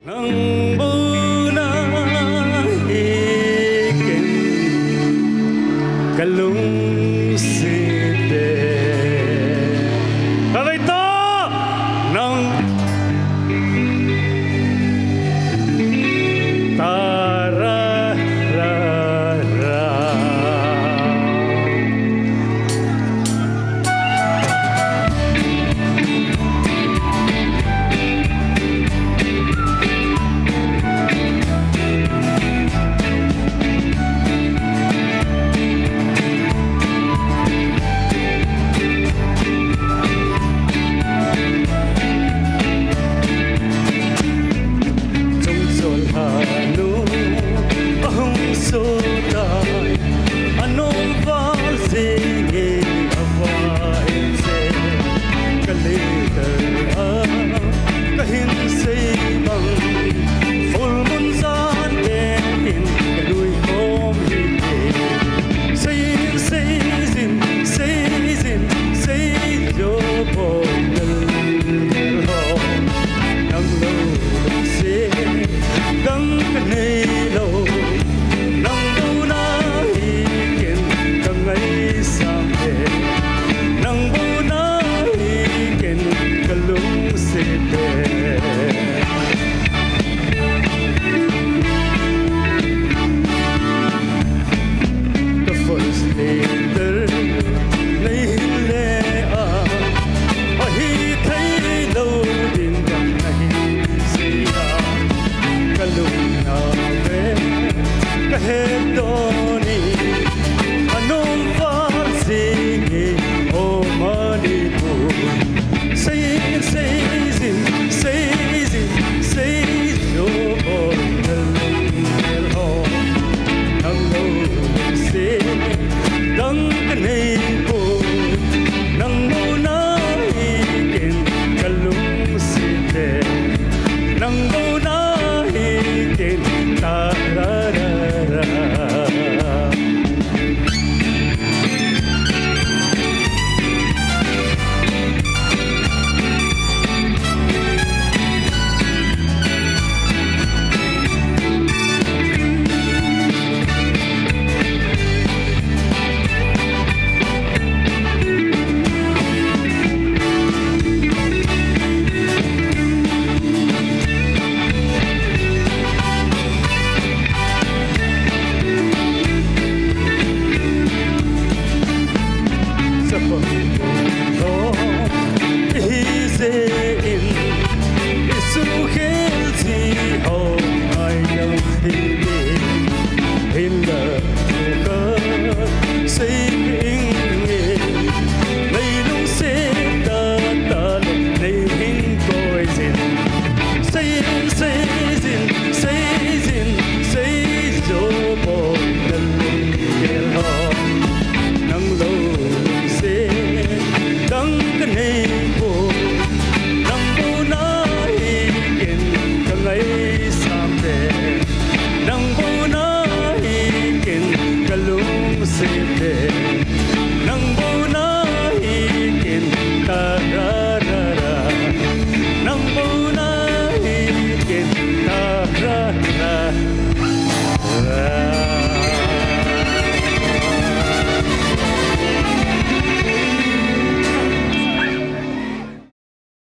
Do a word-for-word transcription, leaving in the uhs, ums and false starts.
Nang bou nahi ken kalungset e. Kavei to nang. Ta ra ra ra. Chungchol hanu ahung sotai, anom val jenge avai che. Ka letter a kahin sei bang, full moon jan te hin kanui khom hi te. Sei in, sei jin, sei jin, sei jo bol lel ho. Nang lou lungset dang kanei lou. Nang bou nahi ken kangaisang e. Nang bou nahi ken kalungset e. Ka first letter nei hile a, ahi thei lou ding dang nahi sei a. Ka lung na ve ka het doni, anom val jenge o Manipur. Sei in, sei jin, sei jin, sei jo bol lel ho. Nang lou lungset dang kanei poi. Nang bou nahi ken kalungset e. Nang bou